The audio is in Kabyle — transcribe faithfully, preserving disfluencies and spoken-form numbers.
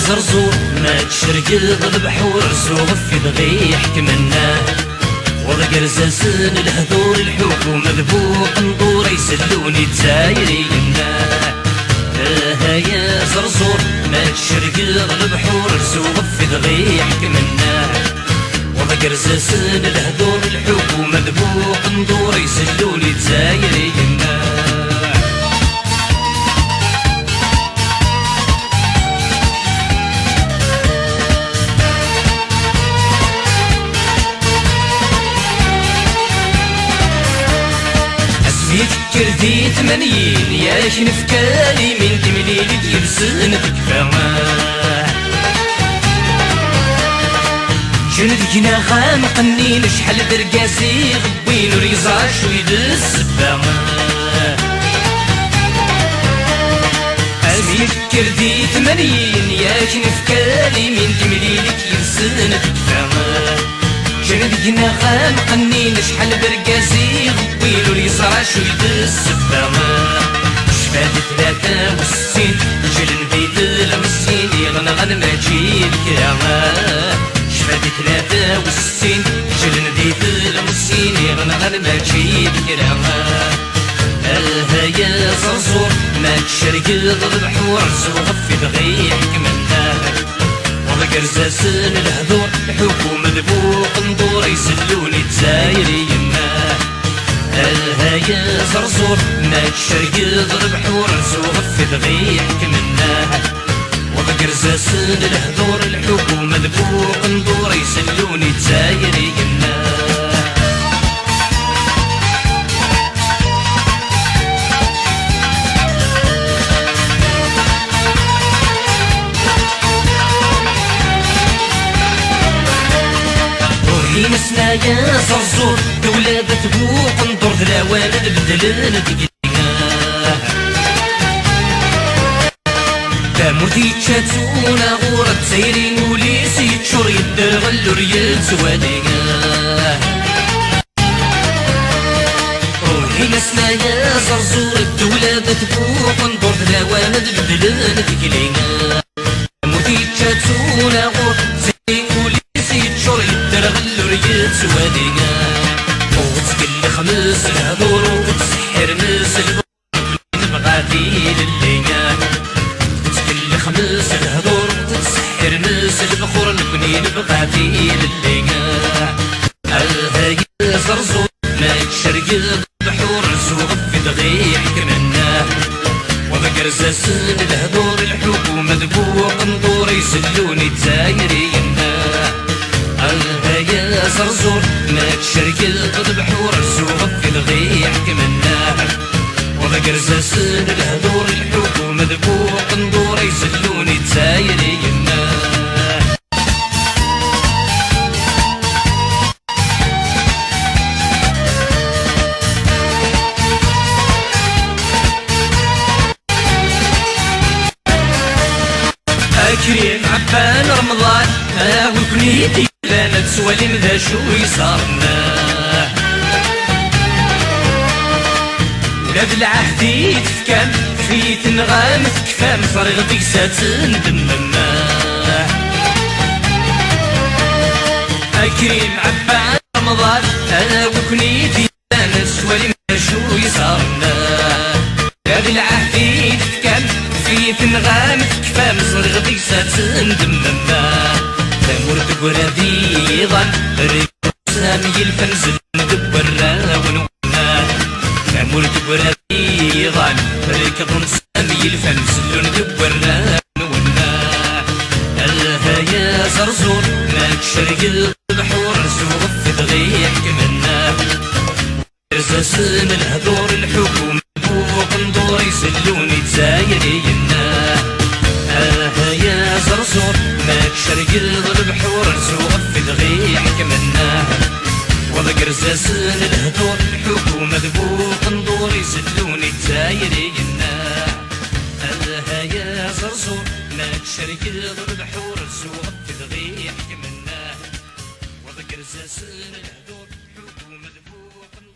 Zerzuṛ, ma tcergeḍ lebḥur, rzu ɣef idɣi ḥekmen. Ɣur gerzasen lehdur, lḥukum d buqendur, ay zellun izzayriyen. Aha ya Zerzuṛ, ma tcergeḍ lebḥur, rzu ɣef idɣi ḥekmen. Ɣur gerzasen lehdur, lḥukum d buqendur, ay zellun izzayriyen. Asmi tekker di tmanyin, yak nefka limin, timlilit yid-sen tekfa. Ǧǧen deg-neɣ axxam qennin, acḥal d argaz i ɣewwin, ur yeẓra acu i d ssebba. Asmi tekker di tmanyin, yak nefka limin, timlilit yid-sen tekfa. Ǧǧen deg-neɣ axxam qennin, acḥal d argaz i ɣewwin, ur yeẓra acu i d ssebba. Cfan di tlata u settin, ǧǧlen di tlemsin, iɣenɣen mačči d kra. Cfan di tlata u settin, ǧǧlen di tlemsin, iɣenɣen mačči d kra. Aha ya Zerzuṛ, ma tcergeḍ lebḥur, rzu ɣef idɣi ḥekmen. Ɣur gerzasen lehdur, lḥukum d buqendur, ay zellun izzayriyen. Aha ya Zerzuṛ, ma tcergeḍ lebḥur, rzu ɣef idɣi ḥekmen. Ɣur gerzasen lehdur, lḥukum d buqendur, ay zellun izzayriyen. Ruḥ-ines la ya Zerzuṛ, d wlada tbuqendur, d lawan ad beddlen deg Tamurt yečča-tt unaɣur, d tayri n wul-is yeččur, yedderɣel ur yettwali. Ruḥ-ines la ya Zerzuṛ, ddewla d at Buqendur, d lawan ad beddlen tikli. Tamurt yečča-tt unaɣur, d tayri n wul-is yeččur, yedderɣel ur yettwali. Ur ttkelliɣ msel lehdur, ur ttseḥḥir msel nebɣa tilelli. Ttkelliɣ msel lehdur, ur ttseḥḥir msel lbxur, nekni nebɣa tilelli. Aha ya Zerzuṛ, ma tcergeḍ lbeḥur, rzu ɣef idɣi ḥekmen. Ɣur gerzasen lehdur, lḥukum d Buqendur, ay zellun izzayriyen. Aha ya Zerzuṛ, ma tcergeḍ lbeḥur, rzu ɣef idɣi ḥekmen. Ɣur gerzasen lehdur, lḥukum d Buqendur, ay zellun izzayriyen. Akrim Ɛebban Remḍan, a wi ken-id-yellan ad twalim d acu yeṣṣaren. Ula d lɛehd i d-tefkam, fi tenɣam tekfam, ẓriɣ deg-s ad tendemem. Akrim Ɛebban Remḍan, a wi ken-id-yellan ad twalim d acu yeṣṣaren. Ula d lɛehd i d-tefkam, fi tenɣam tekfam, ẓriɣ deg-s ad tendemem. Tamurt teggra di yiḍan, rrif am yilfan zellun deg warraw-nwen. Tamurt teggra di yiḍan, rrikḍen am yilfan zellun deg warraw-nwen. Aha ya Zerzuṛ, ma tcergeḍ lbeḥur, rzu ɣef idɣi ḥekmen. Rzasen lehdur, lḥukum d Buqendur, ay zellun izzayriyen. Aha ya Zerzuṛ, ma tcergeḍ lbeḥur, rzu ɣef idɣi ḥekmen. Ɣur gerzasen lehdur, lḥukum d Buqendur, ay zellun izzayriyen. Aha ya Zerzuṛ, ma tcergeḍ lbeḥur, rzu ɣef idɣi ḥekmen. Ɣur gerzasen lehdur,